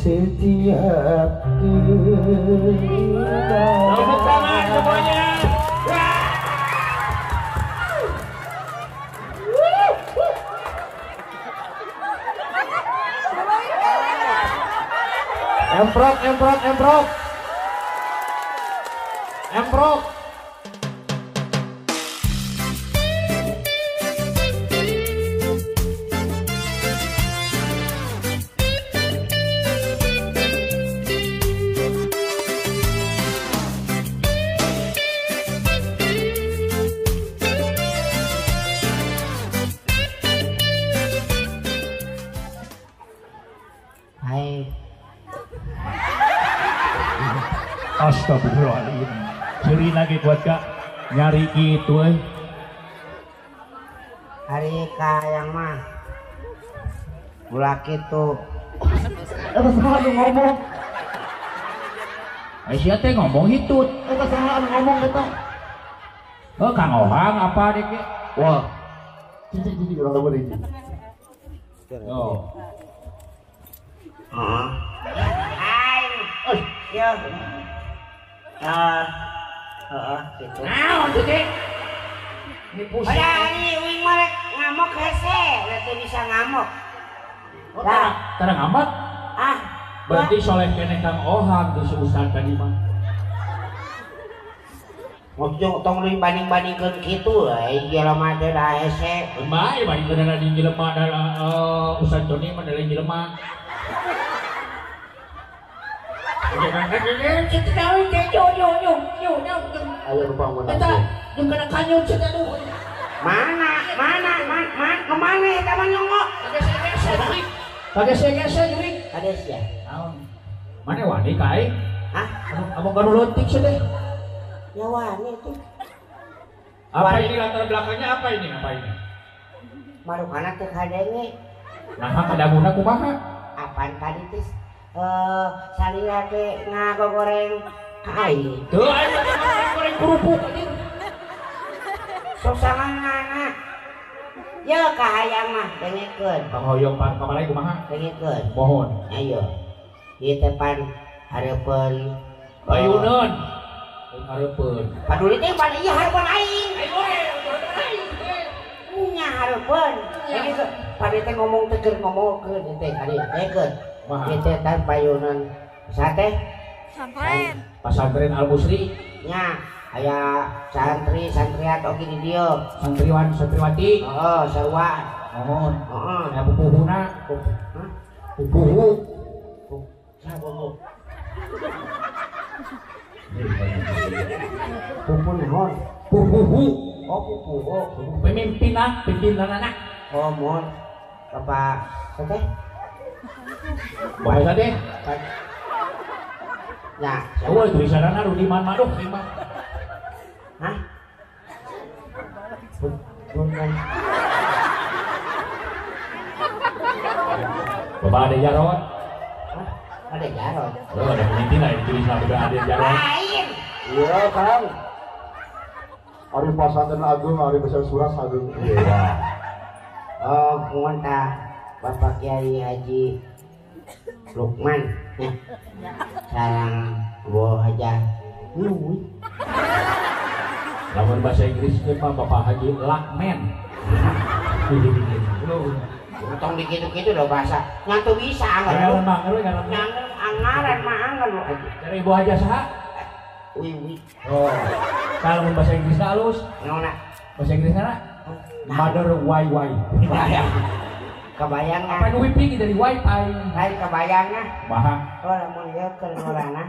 Setiap kita. Tepuk tangan semuanya. Emprok, emprok, emprok. Emprok. Astagfirullahaladzim. Ciri lagi buat kak nyari gitu eh. Hari kayang mah ulah kitu. Eta saha nu ngomong? Aisyah teh ngomong hitut. Eta saha nu ngomong eta? Oh, Kang Ohang apa dek? Wah. Cici cici urang leuweung hiji. Oh. Heeh. Aing. Yo. Heeh, gitu. Naon tuh, Cik? Ada ini uing mah rek ngamok hese, rek teu bisa ngamok. Oh, tara ngamok? Ah, berarti soleh keneh Kang Ohang tuh si Ustad tadi mah. Maksudnya tong dibanding-bandingkeun kitu euy, jelema teh da hese. Bae bandingkeun di jelema da Ustad Joni mah da jelema. Mana mana mana kemana eta mah nyongok? Kagese-gese jurik. Kades ya. Naon? Mana wani ka aing? Hah? Abang kanu leutik sia teh. Ya wani tuh. Apa ini latar belakangnya apa ini? Apa ini? Marukana teu kadenge. Nah, kadanguna kumaha? Apaan tadi teh? Salira teh ngagogoreng ka aing. Teu aing mah goreng kerupuk anjing. Sok sanganana. Ya kahayang mah dengekeun. Kang hoyong pan kamalai kumaha? Dengekeun. Mohon. Ayo. Ieu teh pan hareupeun payuneun. Hareupeun. Paduli teh pan ieu hareupeun aing. Nya hareupeun. Dengekeun. Padi teh ngomong teh keur ngomongkeun ieu teh kali dengekeun. Ieu teh tan payuneun saha teh? Pesantren. Pesantren Al Musri. Nya. Aya santri santriat oge di dieu. Santriwan santriwati. Heeh, sarua. Mohon. Heeh. Aya pupuhuna. Hah? Pupuhu. Saha pupuh? Pupuh naon? Pupuhu. Oh, pupuhu. Pemimpinan, pimpinan anak. Oh, mohon. Bapak teh? Bapak teh? Nah, oh, tulisanana Rudiman Maduh mah. Hah? Bukan. Bapak ada Jarot. Hah? Ada Jarot. Oh, ada pemimpin lah ditulis sama ada Jarot. Lain. Iya, Kang. Ari pasantren agung, ari besar suras agung. Iya. Oh, mohon tah Bapak Kiai Haji Lukman. Ya. Sarang Bu Hajah Nui. Lamun bahasa Inggris teh mah Bapak Haji Lakmen. Tong dikitu-kitu do bahasa. Ngan teu bisa anggar. Ngaran mah anggar lu aja. Dari Ibu Hajah saha? Wiwi. Oh. Kalau mun bahasa Inggris halus. Naonna? Bahasa Inggris na? Mother YY. Kebayang apa nu wipi dari wifi? Lain kebayangna. Kumaha? Oh lamun ieu keur ngorana.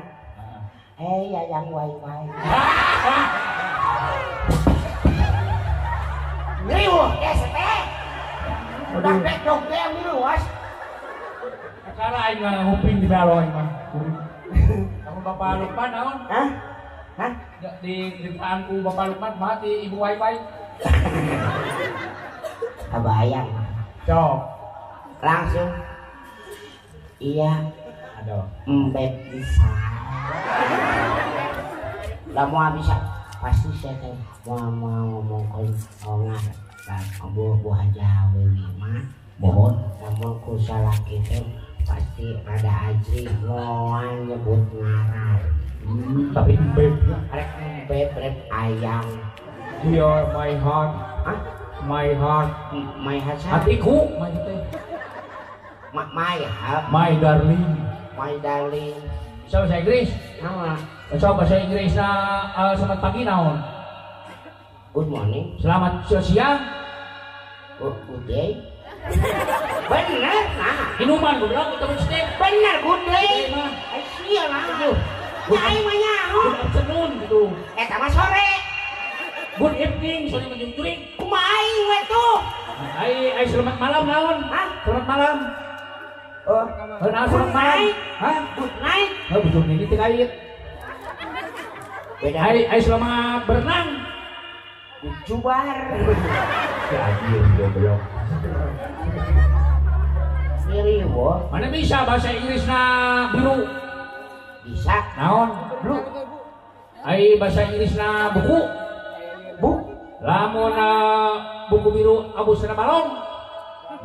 Hei yayang wifi. Riweuh teh teh. Udah bekdog teh miluas. Kakara aing nguping di balo aing mah. Kamu Bapak Lukman naon? Hah? Hah? Di ku Bapak Lukman mah di Ibu Wifi. Kebayang. Cok. Langsung. Iya. Aduh. Embek bisa. Lah mau bisa pasti saya teh mau ngomongkeun ngar Bu Hajah Wiwi mah. Mohon. Lamun ku salaki teh pasti pasti rada ajri moal nyebut ngaran. Tapi beb rek beb rek ayang. Dear my heart. Hah? My heart. My heart. Hatiku. My teh. My heart. My darling. My darling. Bisa bahasa Inggris? Naon? Bisa bahasa Inggris na selamat pagi naon? Good morning. Selamat siang. Good day. Bener nah. Minuman goblok itu mesti. Bener good day. Sia lah. Aing mah nyaho. Good afternoon gitu. Eta mah sore. Good evening, sore menjunjuring. Kumaha aing we tuh? Ai selamat malam naon? Hah? Selamat malam. Oh, nah, selamat malam. Hah? Good night. Heuh bujur ini teh kait. Beda. Ai selamat berenang. Jubar. Ya anjir goblok. Ngiri wo. Mana bisa bahasa Inggris na biru? Bisa. Naon? Blue. Ai bahasa Inggris na buku. Buk. Lamun buku biru abusna balong.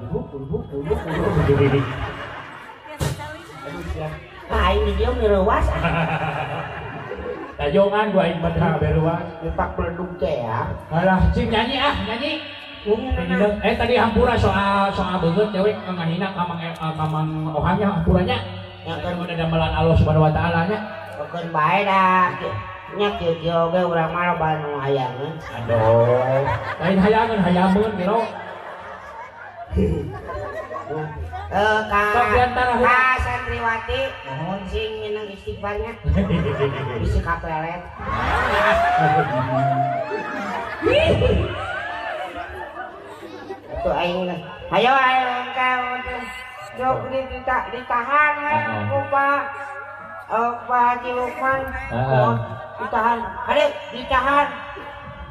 Buku buku buku. Aduh sia. Nah, aing di dieu mirewas. Tajongan gua aing mah beruas. Pak beledug teh ya. Alah, cing nyanyi ah, nyanyi. Tadi hampura soal beungeut dewek ngahina ka Mang Ohangnya hampuranya. Yang kan udah damelan Allah Subhanahu wa taala nya. Keun bae da. Nya kieu-kieu oge urang mah loba nu hayangeun. Aduh. Lain hayangeun hayameun gero. Ka santriwati mohon sing nyeneng istighfarnya. Bisi kapelet. Tuh aing hayo ayo ka sok ditahan we ku Pak Pak Haji Lukman. Ditahan. Adek ditahan.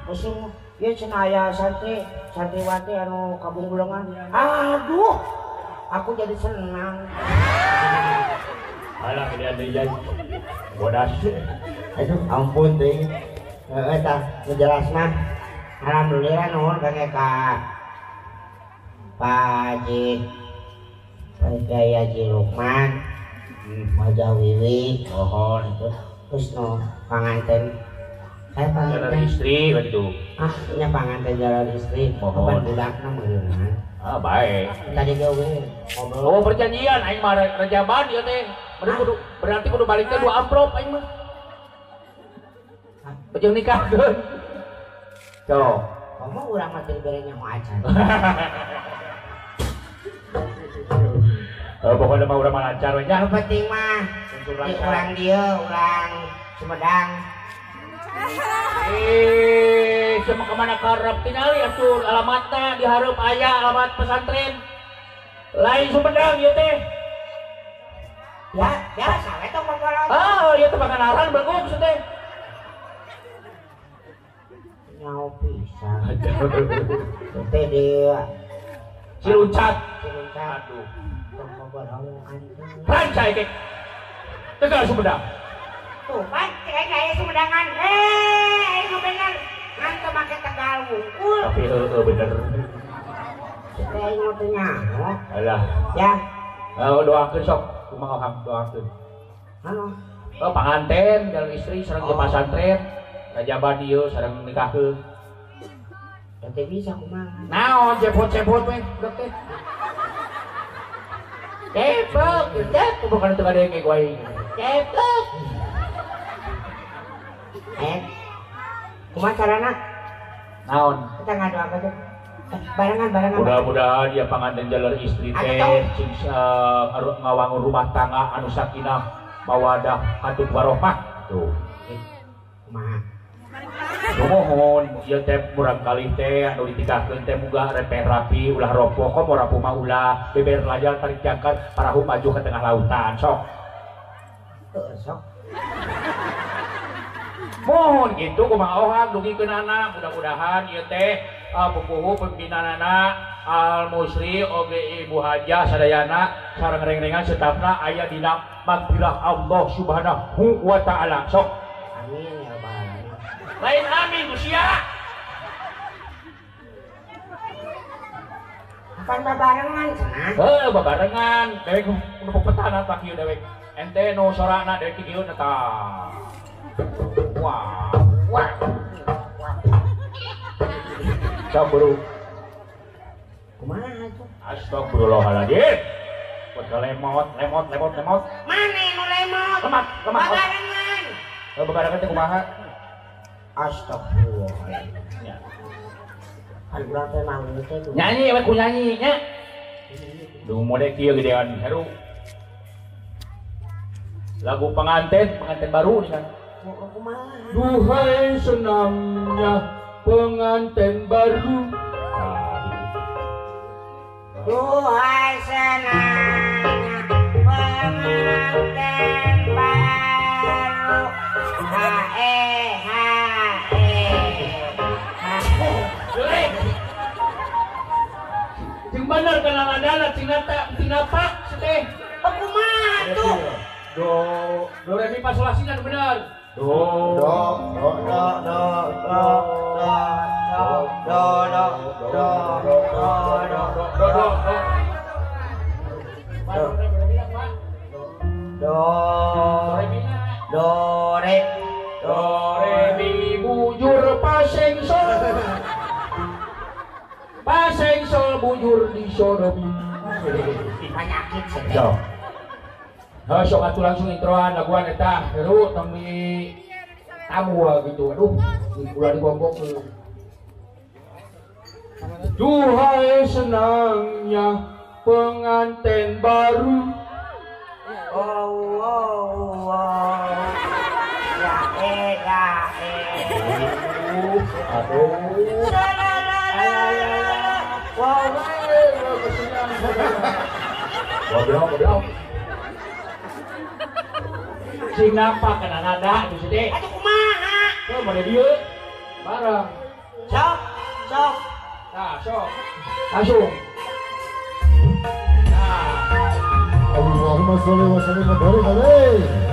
Musim ieu cenah aya santri santriwati anu kabunggulengan. Aduh, aku jadi senang. Alah gedean deui jai. Bodas. Aduh, ampun teuing. Heeh tah, nu jelas mah. Alhamdulillah nuhun kage ka Pak Haji Pak Haji Lukman. Wajah Wiwi, mohon terus no panganten. Saya panganten istri begitu. Ah, nya panganten jalan istri. Mohon budakna meureunna. Ah, baik. Tadi ge we ngobrol. Oh, perjanjian aing mah rejaban ieu teh. Berarti kudu balik teh 2 amplop aing mah. Bejeng nikahkeun. Tuh, kamu urang mah teu bere nyaho acan. Pokoknya mah urang mah lancar we nya. Nu penting mah urang dieu, urang Sumedang. Sama kemana karep tingali atuh alamatna dihareup aya alamat pesantren. Lain Sumedang ieu teh. Ya, biasa we tong paparan. Ah, ieu teh panganaran belgug teh. Nyaho pisan. Teh di Ciluncat. Ciluncat. Aduh. Tong paparan. Rancai kek. Tegal Sumedang. Tuh, pan, kayak Sumedangan. Itu bener. Ngan teu make Tegal wungkul. Tapi heueuh bener. Teh aing mah teu nyaho. Alah. Ya. Oh, doakeun sok. Kumaha Ohang doakeun. Anu. Oh, panganten jalan istri sareng jeung pasantren. Rajaban ieu sareng nikahkeun. Teh bisa kumaha. Naon cepot-cepot we budak teh. Cepot, cepot bukan teu kadenge ku aing. Cepot. Kumaha carana? Naon? Kita ngadoakeun teh. Barengan barengan. Mudah-mudahan dia panganten jalan istri teh sing ngawangun rumah tangga anu sakinah mawadah katut warohmah. Tuh. Kumaha? Nuhun ieu teh murang kali teh anu ditikahkeun teh muga repeh rapi ulah ropoh komo rapuh mah ulah beber layar tarik jangkar parahu maju ke tengah lautan sok. Heuh sok. Mohon gitu kumaha Ohang dugikeun anak mudah-mudahan ieu teh pupuhu pimpinanana Al Musri oge Ibu Hajah sadayana sareng reng-rengan setapna aya dina magfirah Allah Subhanahu wa taala sok. Amin ya rabbal alamin. Lain amin ku sia. Apan babarengan cenah? Heuh, babarengan. Dewek nu pepetana tah kieu dewek. Ente nu sorana dewek kieu tah. Wah, wah. Saburu. Kumaha tuh? Astagfirullahaladzim. Buat lemot, lemot, lemot, lemot. Mana nu lemot? Lemat, lemat. Babarengan. Oh, babarengan teh kumaha? Astagfirullahaladzim. Ya. Kan urang teh manggung teh. Nyanyi we ku nyanyi nya. Duh mode kieu gedean seru. Lagu pengantin, pengantin baru nih kan. Kumaha? Duhai senangnya pengantin baru. Nah, gitu. Duhai senangnya pengantin baru. Hae hae. Jurik. Sing bener kana ladana sing napak teh. Kumaha tuh? Do do re mi fa sol la si na bener. Do do do do do do do do do do do do do do do re do re mi bujur paseng sol paseng sol bujur di sodomi. Penyakit sih. Heuh, sok atuh langsung introan laguan eta seru tong di tamu gitu. Aduh, ulah digombok. Duhai senangnya pengantin baru. Oh, oh, oh. Ya ya Aduh. Wow, goblok, goblok. Sing nampak kana nada itu sih. Atuh kumaha? Tuh mode dieu. Bareng. Sok, sok. Nah, sok. Langsung. Nah. Allahumma sholli wa sallim wa barik alaihi.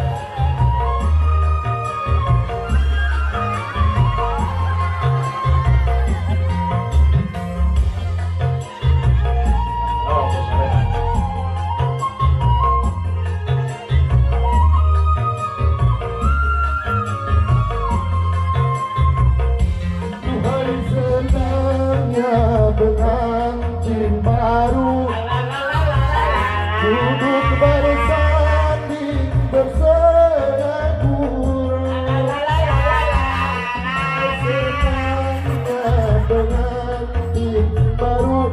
Pengantin baru duduk bersanding bersenang gurau. Senangnya pengantin baru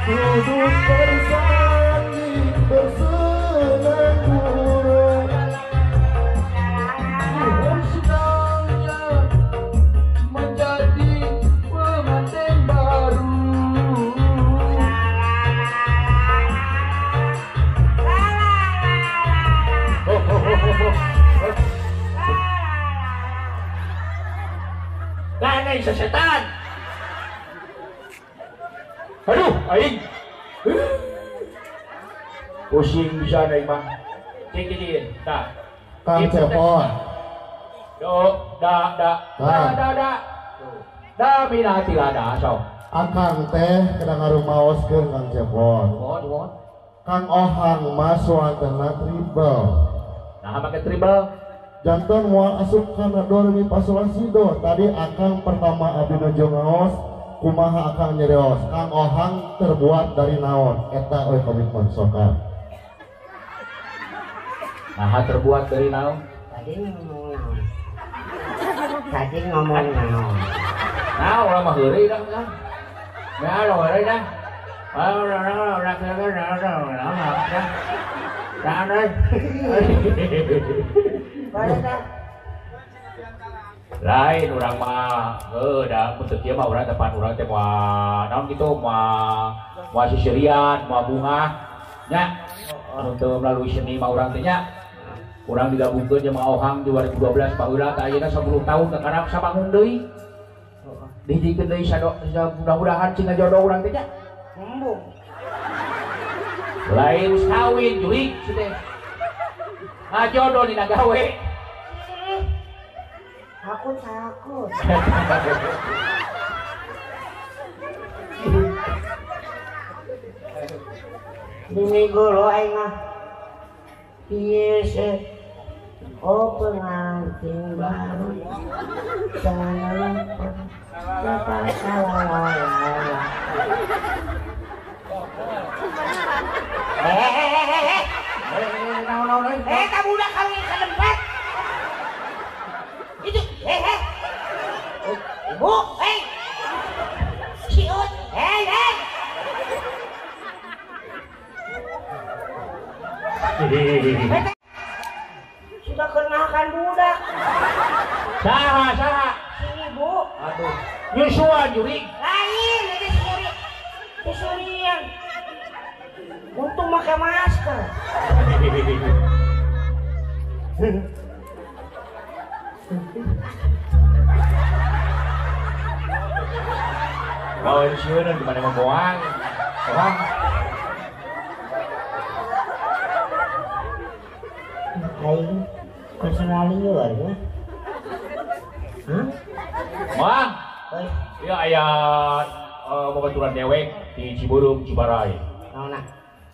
duduk bersanding bersenang gurau. Senangnya menjadi pengantin baru. Lanai sesetan. Aduh, aing. Pusing bisa aing mah. Cing cing, tah. Kang Cepon. Do, da, da, da, da, da. Da minati lada sok. Akang teh kada ngarumaoskeun Kang Cepon. Mohon, mohon. Kang Ohang mah suantena tribal. Nah, make tribal. Jantan moal asup kana do re mi fa sol la si do. Tadi akang pertama abdi nuju ngaos, kumaha akang nyerios. Kang Ohang terbuat dari naon? Eta euy komitmen soka. Nah, terbuat dari naon? Tadi ngomong naon? Tadi ngomong naon? Nah, urang mah heureuy dah. Nah, urang heureuy dah. Lain urang mah heuh da mun teu kieu mah urang tepan urang teh moal naon kitu moal moal sisirian moal bungah nya anu teu melalui seni mah urang teh nya. Urang digabungkeun jeung Mang Ohang di 2012 baheula teh ayeuna 10 tahun kakarap sabangun deui. Dihijikeun deui mudah-mudahan cing jodoh urang teh nya. Embung. Lain kawin jurik teh. Ngajodoh dina gawe. Aku takut. Demi golo aing mah. Yes. Oh pengantin baru. Jangan lupa. Eh, kamu udah kawin ke tempat. Itu, Ibu, Siut, Sudah kenakan budak. Saha, saha. Si ibu. Aduh, nyusuan jurik. Lain, itu si jurik. Si surian. Untung pakai masker. Oh, ini sih gimana mau buang? Orang. Aing personal lieur ya. Hah? Mang. Iya aya babaturan dewek di Ciburum Cibarai. Naonna?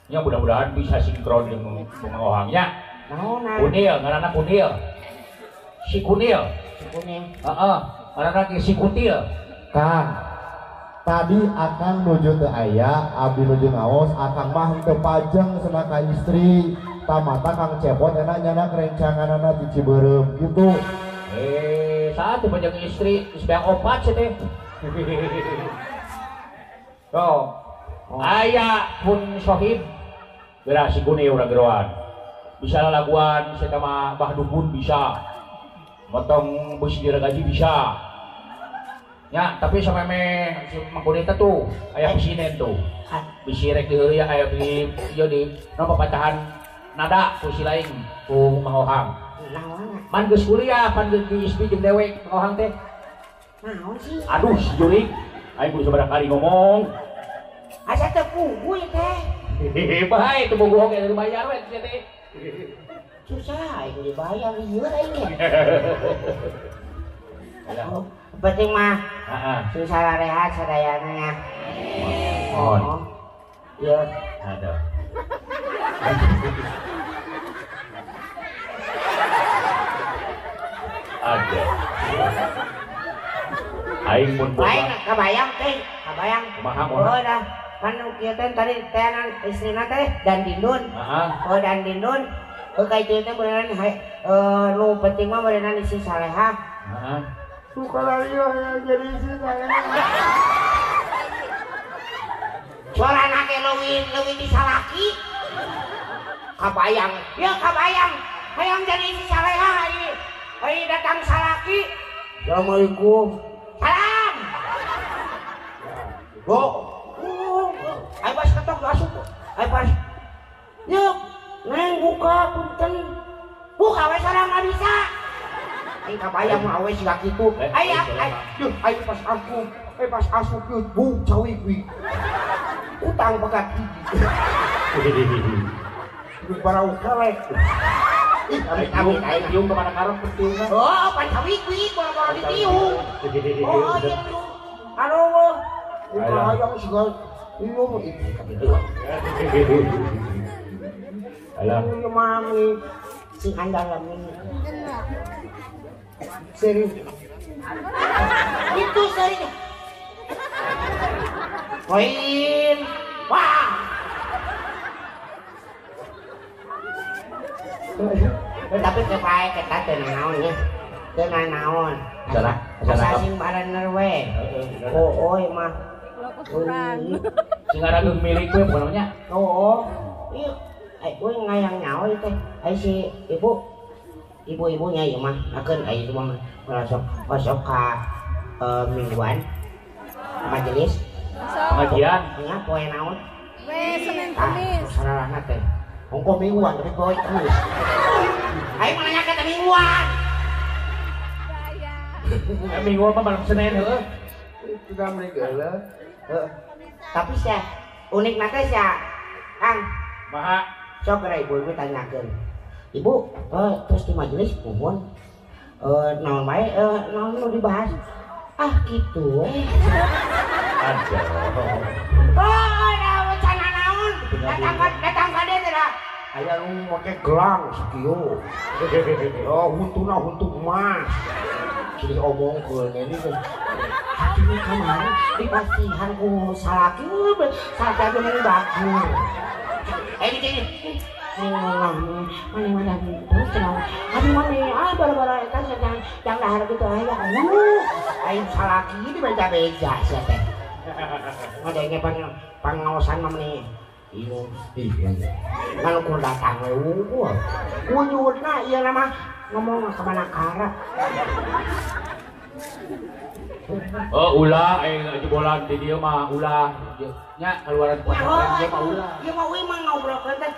Ya mudah-mudahan bisa sinkron jeung Mang Ohangnya. Naonna? Kunil, ngaranna Kunil. Si Kunil. Si Kunil. Heeh, ngaranna si Kutil. Kang, tadi akang nuju teu aya, abdi nuju ngaos, akang mah henteu pajeng cenah ka istri. Tamata Kang Cepot enak nyana kerencanganana di Ciberem gitu. Saat pajeng istri geus beak opat sih teh. Tuh. Aya pun sohib geura si Kunil urang geroan. Bisa lalaguan bisa sama Bah Dukun bisa. Motong bus diragaji bisa. Ya, tapi sama me Mang Kunil teh tuh aya pisinen tuh. Bisi rek diheureuy aya di ieu di no papacahan nada ku si lain ku Mang Ohang. Man geus kuliah pan geus di ISBI jeung dewek Mang Ohang teh. Naon sih? Aduh si jurik, aing kudu sabaraha kali ngomong. Asa teu puguh teh. Bae teu bogoh oge dibayar we sia teh. Susah aing dibayar lieur aing ge. Penting mah heeh, sing sararehat sadayana nya. Oh. Ieu. Aduh. Ada. Aing mun lain kabayang teh, kabayang. Kumaha oh dah. Kan kieu teh tadi teh istrina teh dan dindun. Heeh. Oh dan dindun. Heuh ka itu teh beuneunan nu penting mah beuneunan istri salehah. Heeh. Suka lagi jadi istri salehah. Suarana ge leuwih leuwih ti salaki. Kabayang, ya kabayang. Hayang jadi istri salehah ieu. Ayo datang salaki. Assalamualaikum. Salam. Go. Ayo pas ketok asup. Ayo pas. Yuk, neng buka punten. Buka we sareng nggak bisa. Aing kabayang mah awe siga kitu. Ayo, ayo, ayo pas asup. Ayo pas asup yeuh bu cawi kuy. Utang pegat hiji. Barau kelek. Ih, amit amit aing tiung kemana karep tiungna. Oh, pan cawi kuy boro-boro ditiung. Oh, iya tiung. Aduh. Hayang siga ieu mah itu. Alah. Ieu mami sing andalan ini. Seri. Itu seri. Koin. Wah. Tapi kepae kita teu naon nya. Teu naon. Asa sing barener we. Oh, oh mah. Sing arageung milik we bukan namanya. Oh, ieu we ngayang nyawa ieu teh. Ai si ibu ibu-ibunya ieu mah akeun ai itu mah sok osok ka mingguan majelis pengajian nya poe naon? We Senin Kamis. Saralahna teh. Ongko mingguan tapi poe Kamis. Aing mah nanya ka mingguan. Saya. Mingguan mah malam Senin heuh. Itu da mereka. Tapi sia unik nate sia Kang. Maha sok geura ibu-ibu tanyakeun. Ibu, terus di majelis nuhun. Naon wae naon nu dibahas? Ah kitu we. Aduh. Oh, da wacana naon? Datang Aya nu make gelang sakieu. Oh, huntuna huntu emas. Jadi omongkeun ini teh. Hatine kamari dipasihan ku salaki, salaki meni bagus. Eh ini mana aduh mami ah bara-bara eta yang dahar gitu aya aing salaki di beja-beja sia teh. Ngadenge pangaosan mah meni ieu ih ngan ukur datang we unggul. Wujudna ieu mah ngomong ka mana karep. Oh ulah aing jebolan di dieu mah ulah nya keluaran puasa ieu mah ulah. Ieu mah euy mah ngobrolkeun teh.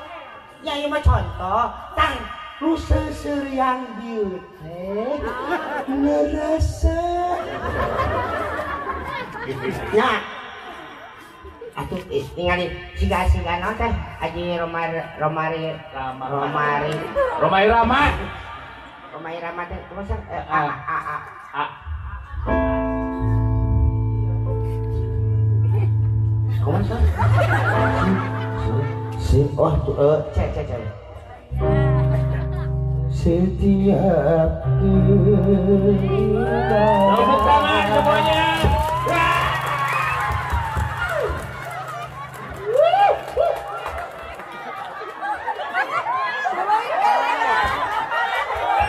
Ya ieu mah contoh tang lu seuseurian dieu teh ngerasa nya atuh ningali siga-siga naon teh Haji Romari Romari Romai Rama Romai Rama teh kumaha a a a a kumaha si oh tuh c c c setiap tepuk tangan semuanya.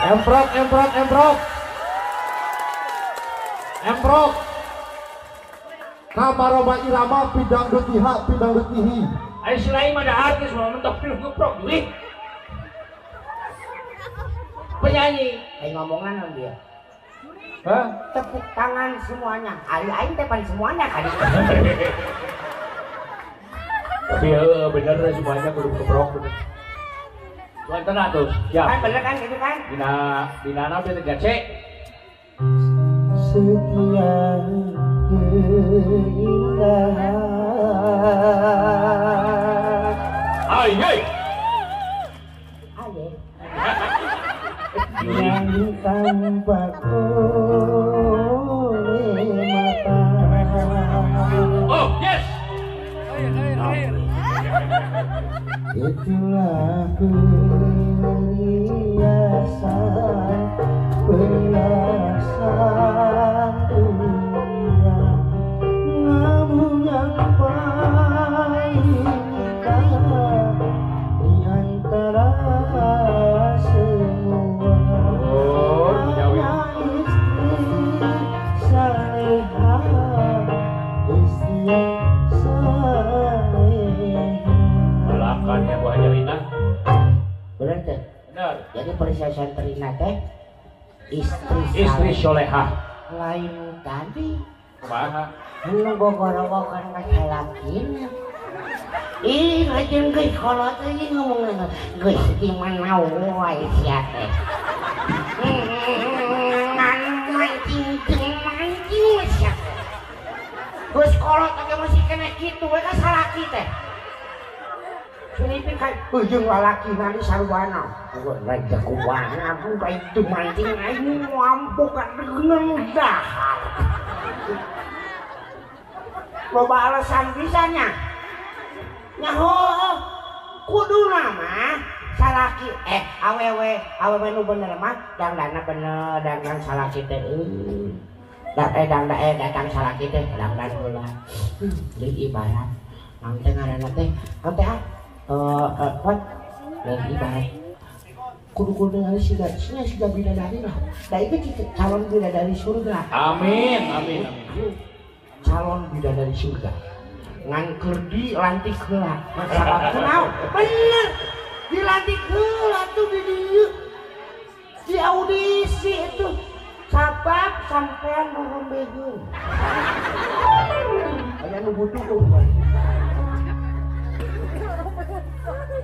Emprok emprok emprok emprok kamaroma irama pidang dutiha pidang dutihi. Ayo selain ada artis mau mentok film ngeprok duit penyanyi ayo ngomongan dong dia. Hah? Tepuk tangan semuanya. Ayo aing teh pan semuanya kali. Tapi bener semuanya kudu ngeprok bener. Tuan tenang tuh. Ya. Kan bener kan gitu kan? Dina dina na teh gace. Setiap keindahan. Aye. Aye. Yang tanpa oleh mata. Oh, yes. Itulah perhiasan, perhiasan dunia. Namun yang paling indah di antara semua hanya istri saleha, istri yang saleha. Belakan ya Bu Haja Rina. Bener teh? Bener. Jadi perhiasan Rina teh istri solehah. Lain tadi. Kumaha? Nu gogorowokan ka salakina. Ih, rajin geus kolot euy ngomongna geus gimana wae sia teh. Ngan mancing jeung mancing sia teh. Geus kolot oge masih kena kitu we ka salaki teh. Sunipin ka jeung lalakina di sarwana. Raja kuwana pun ka itu mancing aing mampu ka deungeun dahar. Loba alasan pisahnya. Nyaho kuduna mah salaki awewe awewe nu bener mah dangdana bener dangdan salaki teh dangdan datang salaki teh dangdan heula deui ibarat naon teh ngaranna teh naon teh ah leuwih ibarat kudu-kudu ningali siga siga bidadari lah da ieu calon bidadari surga. Amin amin amin. Calon bidadari surga ngan keur dilantik heula sabab kunaon bener dilantik heula tuh di dieu di audisi itu sabab sampean nu rembeheun aya nu butuh kumaha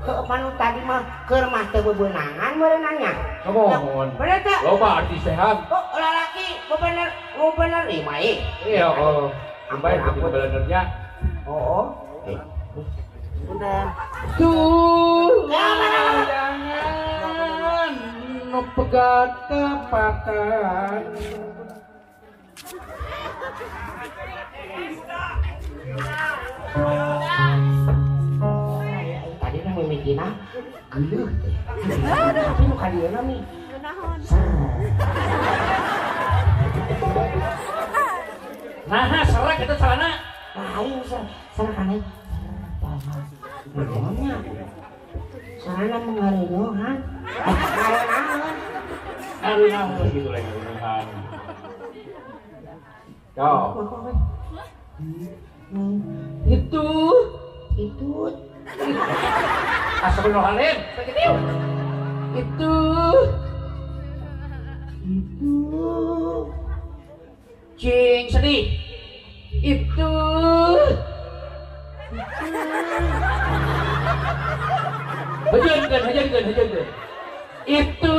heuh manu tadi mah keur mah teu bebeunangan meureunanya Nuhun. Bener teh loba artis sehat oh lalaki bener bener ieu mah iya oh sampai benernya. Oh, udah. Tuh, jangan pegat kepakan. Tadi dah mimitina geuleuh teh. Tapi nu ka dieuna mi. Nah, serak eta celana. Lain serak aneh. Naonnya? Sarana mengareunuhan. Ngareunaheun. Ngareunaheun gitu lagi ngareunaheun. Yo. Itu Astagfirullahaladzim. Itu cing sedih. Itu hajeunkeun. Itu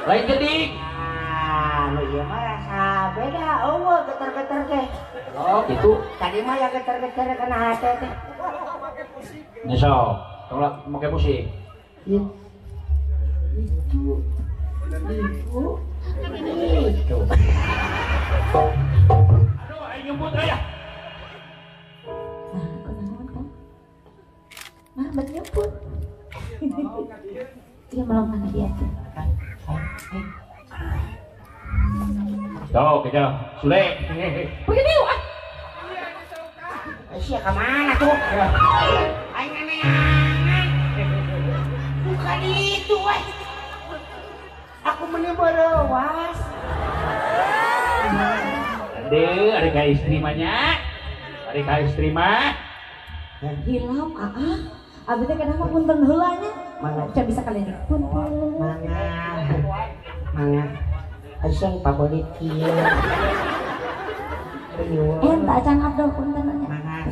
lain gedik. Ah, nu ieu mah rasa beda eueuh geter-geter teh. Oh, gitu. Tadi mah ya geter-geter kana hate teh. Nyesel, tong make musik. Itu. Aduh, aing nyumput aya. Nah, kunaon Kang? Mah bet nyumput. Iya melong kana dia tuh. Tuh, kejar Sule. Begini ah. Sia ka mana tuh? Aing neangan. Bukan itu we. Aku meni bereuwas. Aduh, ada ka istri mah nya. Ada ka istri mah. Hilam ah. Abi teh kenapa punten heula nya? Mangga can bisa kalian punten. Mangga. Mangga. Asing pabolit kieu. Enta acan Abdul punten nya. Mangga.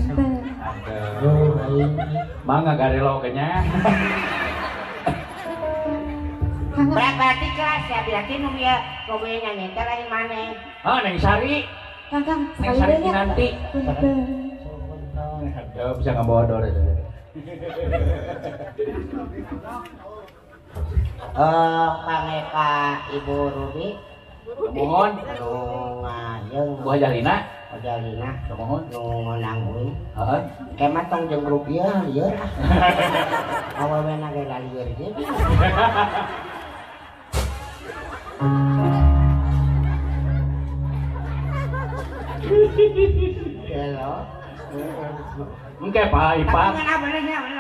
Aduh, mangga garelo ke nya. Berarti kelas ya, berarti nu ieu kowe nyanyi teh lain maneh. Ah, Neng Sari. Kang, Neng Sari nanti. Ya bisa ngabodor itu. Kang Eka Ibu Ruby. Mohon nu ngajeng Bu Hajalina. Hajalina. Mohon nu ngonang uing. Heeh. Kemat tong jeung rupiah lieur ah. Awewena ge lieur ge. Halo. Engke Pak Ipan.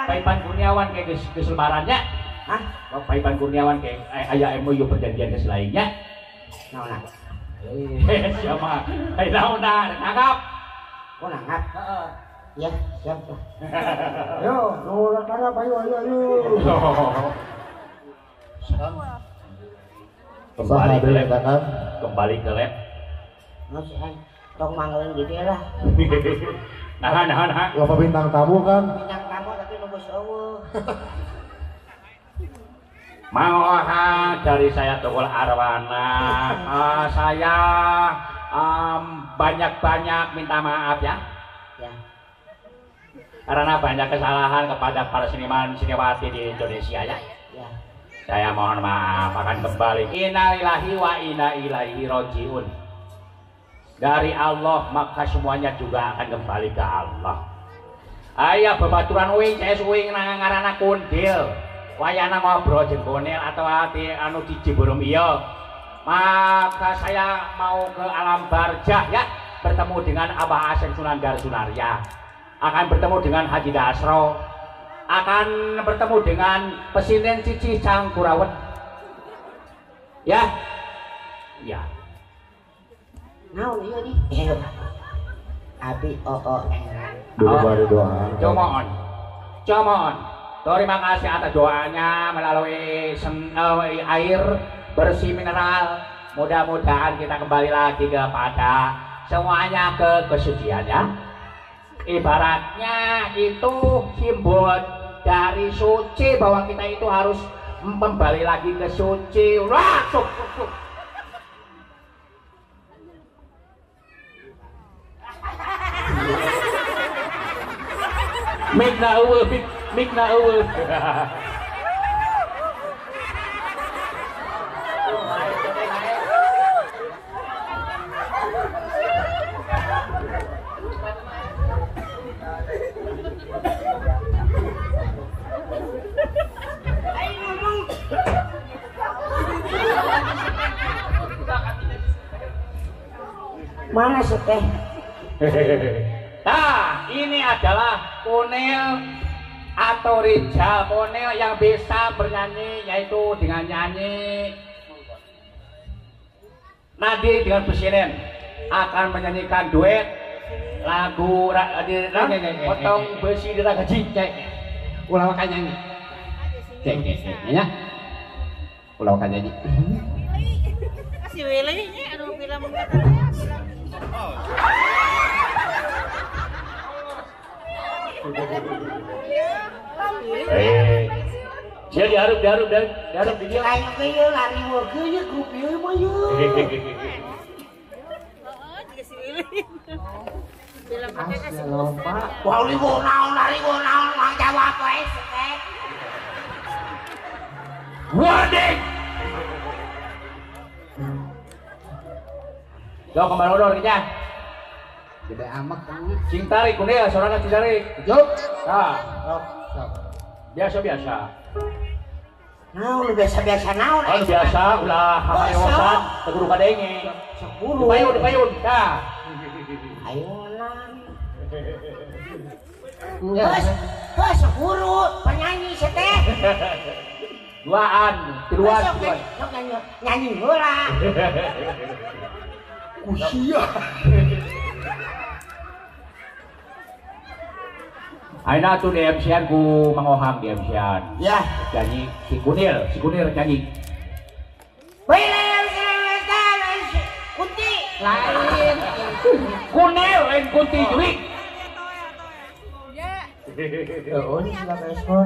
Pak Ipan Kurniawan kayak geus lebarannya. Hah? Pak Ipan Kurniawan kayak aya MOU perjanjian geus lainnya. Naon? Siapa? Eh naon nangkap. Oh nangkap? Heeh. Ya, siap. Ayo, nu tangkap ayo ayo ayo. Kembali ke lab, kembali ke lab. Tong mangleun gitu lah. Nahan, nahan, nahan. Bapak bintang tamu kan? Bintang tamu tapi nunggu eueuh. Mang Oha dari saya Tukul Arwana. Saya banyak-banyak minta maaf ya. Ya. Karena banyak kesalahan kepada para seniman seniwati di Indonesia ya. Ya. Saya mohon maaf akan kembali. Innalillahi wa inna ilaihi rojiun. Dari Allah maka semuanya juga akan kembali ke Allah. Ayah bebaturan uing CS uing nang ngaranna kundil. Wayana ngobrol jeung konel atau ati anu di Ciburum iya. Maka saya mau ke alam barjah ya, bertemu dengan Abah Aseng Sunandar Sunarya. Akan bertemu dengan Haji Dasro. Akan bertemu dengan Presiden Cici Cangkurawet. Ya. Ya. Naon ieu nih? Abi oo doa doa. Comoon. Comoon. Terima kasih atas doanya melalui air bersih mineral. Mudah-mudahan kita kembali lagi kepada semuanya ke kesucian ya. Ibaratnya itu simbol dari suci bahwa kita itu harus kembali lagi ke suci. Wah, suk, suk, suk. Mikna eueuh, mikna eueuh. Mana sih teh? Nah, ini adalah Kunil atau Rijal Kunil yang bisa bernyanyi, yaitu dengan nyanyi Nadi dengan presiden akan menyanyikan duet lagu potong besi di ragaji. Ulah wakan nyanyi. Cek ya. Ulah wakan nyanyi. Si Willy nya anu film Dia diharap di dia. Ayo ke lari worke ye grup ieu mah ye. Heeh, juga si Willy. Film Asli lomba. Wah, ribu naon, ribu naon, mang jawab wae teh. Warning. Yo kembali odor kita. Gede amat kang. Cing tarik kunil, sorana cing tarik. Jok. Nah, biasa-biasa. Naon biasa-biasa naon? Oh, biasa ulah hamayosan teu kudu kadenge. 10. Dipayun, dipayun. Tah. Ayo lah. Geus, geus 10 penyanyi teh. Duaan, tiluan, tiluan. Nyanyi heula. Kusia. Aina tuh di MC-an ku Mang Ohang di MC-an. Ya. Nyanyi si Kunil nyanyi. Kunti. Lain. Kunil lain Kunti jurik. Oh, ini silakan ekspor.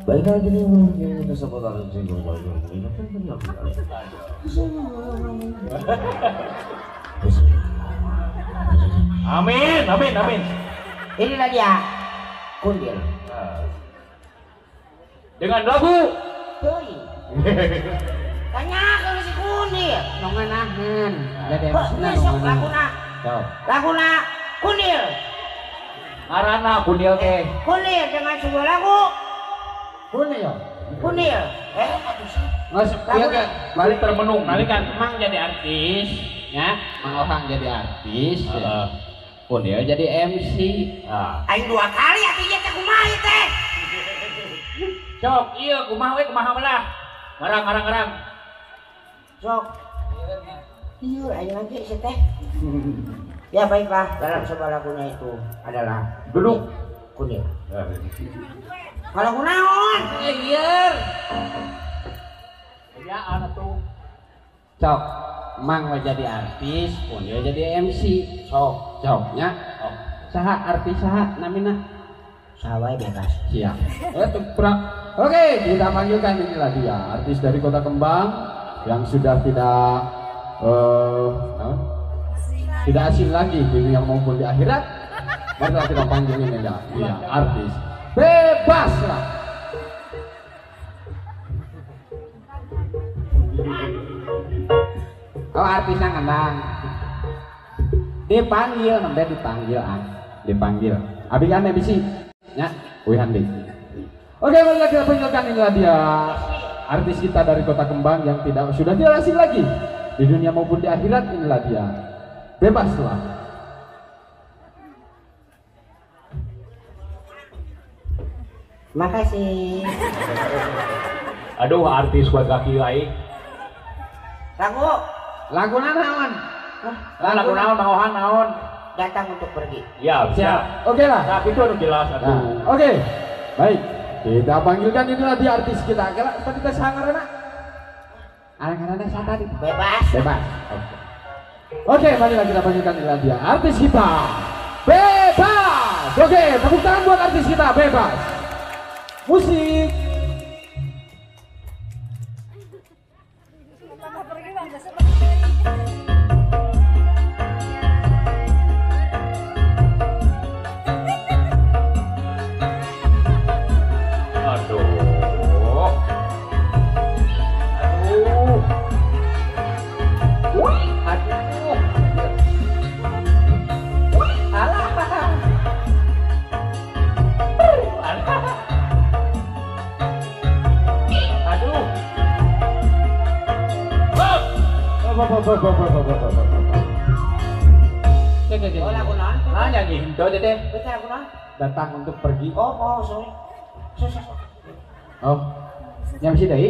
Baiklah gini mungkin kesempatan Amin, amin, amin. Inilah dia Kunil. Dengan lagu Teuing. Tanya kalau si Kunil. Nongenahan. Jadi MC laguna. Laguna Kunil. Ngarana Kunil teh. Kunil dengan sebuah lagu Kunil. Kunil. Nges ieu ge balik termenung. Balik kan Mang jadi artis, ya. Mang Ohang jadi artis. Kunil jadi MC. Aing dua kali atuh ieu teh kumaha ieu teh. Sok ieu kumaha we kumaha lah. Ngarang ngarang ngarang. Sok. Ieu aing lagi sih teh. Ya baiklah, dalam sebuah lagunya itu adalah duduk Kunil. Kalau kunaon? Iya. Ya anak tuh. Cok, Mang we jadi artis, Kunil jadi MC. Sok, coknya. Saha artis saha namina? Saha wae bebas. Siap. Oke, kita panggilkan inilah dia, artis dari Kota Kembang yang sudah tidak tidak asing lagi di dunia maupun di akhirat. Marilah kita panggil ini ya, dia artis bebas lah. Oh artisnya ngendang dipanggil, nembe dipanggil ah, dipanggil. Abi kan MC ya, Wihandi. Oke, marilah kita panggilkan inilah dia artis kita dari Kota Kembang yang tidak sudah tidak asing lagi di dunia maupun di akhirat. Inilah dia. Bebaslah. Makasih. Aduh, artis kuat kaki lain. Lagu. Lagu naon? Lagu naon, Mang Ohang naon? Datang untuk pergi. Ya, siap. Oke lah. Nah, itu anu jelas atuh. Nah, oke. Baik. Kita panggilkan inilah dia artis kita. Kala tadi teh sangarana. Arang-arana tadi. Bebas. Bebas. Oke. Oke, marilah kita panggilkan inilah dia artis kita. Bebas. Oke, tepuk tangan buat artis kita bebas. Musik. Aduh. Aduh. Aduh. Alah. Alah. Aduh. Oke. Oh, lagu naon? Nah, nyanyi henteu teh. Betul lagu naon? Datang untuk pergi. Oh, sorry. Sorry. Oh. Nya bisi deui.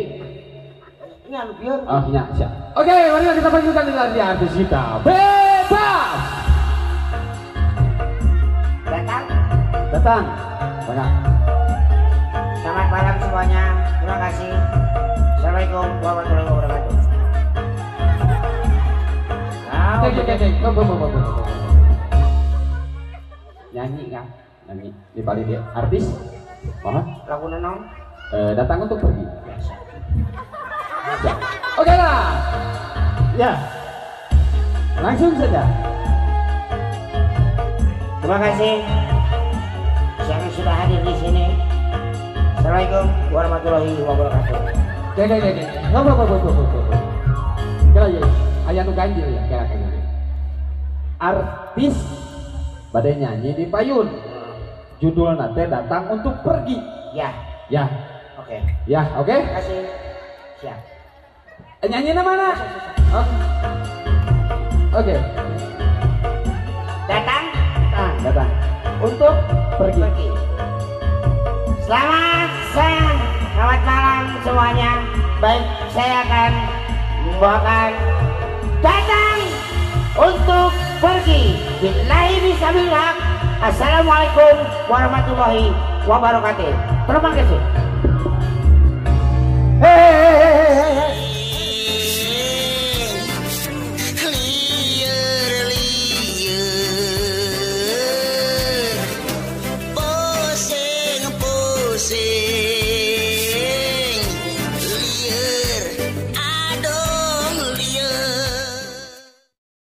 Nya nu bieu. Oh, nya siap. Oke, mari kita panggilkan lagi artis kita. Bebas. Datang. Datang. Banyak. Selamat malam semuanya. Terima kasih. Assalamualaikum warahmatullahi wabarakatuh. Oke. Nyanyi kan? Nyanyi di balik dia artis. Mohon. Lagu naon? Datang untuk pergi. Ya. Oke lah. Ya. Langsung saja. Terima kasih yang sudah hadir di sini. Assalamualaikum warahmatullahi wabarakatuh. Oke. Ngobrol. Kira ya, aya nu ganjil ya, kira. Artis bade nyanyi di payun. Judulna teh datang untuk pergi. Ya. Ya. Oke. Ya, oke. Terima kasih. Siap. Nyanyinya mana? Oh. Oke. Datang. Datang. Untuk pergi. Selamat siang, selamat malam semuanya. Baik, saya akan membawakan datang untuk pergi. Billahi bisabillah. Assalamualaikum warahmatullahi wabarakatuh. Terima kasih. Hei.